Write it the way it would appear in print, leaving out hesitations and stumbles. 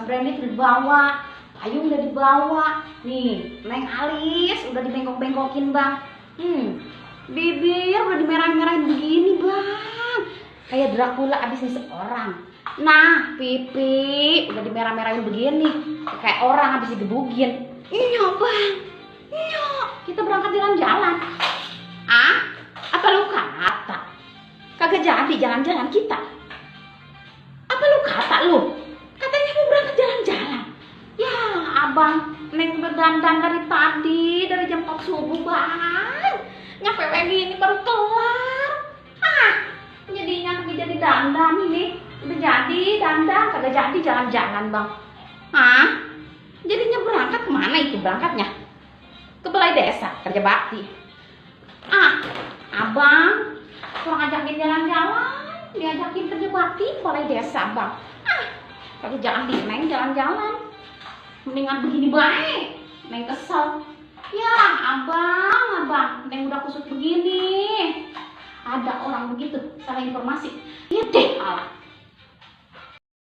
Brandit udah dibawa, payung udah dibawa. Nih, Neng Alis udah dibengkok-bengkokin bang. Bibir udah dimerah-merahin begini bang. Kayak Dracula abis nisep orang. Nah, pipi udah dimerah-merahin begini. Kayak orang abis digebugin. Iya bang, iya. Kita berangkat jalan-jalan. Ah, apa lu kata? Kagak jadi jalan-jalan kita. Apa lu kata lu? Katanya mau berangkat jalan-jalan. Ya abang, Neng udah dandan dari tadi, dari jam 4 subuh bang. Nyampe lagi ini baru kelar. Jadinya jadi dandan ini. Udah jadi dandan, kagak jadi jalan-jalan bang. Jadinya berangkat kemana itu berangkatnya? Ke balai desa, kerja bakti. Abang, kurang ajakin jalan-jalan, diajakin kerja bakti balai desa bang. Kagak jadi Neng jalan-jalan. Mendingan begini baik, Neng kesel. Ya abang, Neng udah kusut begini. Ada orang begitu, salah informasi. Ya deh Allah.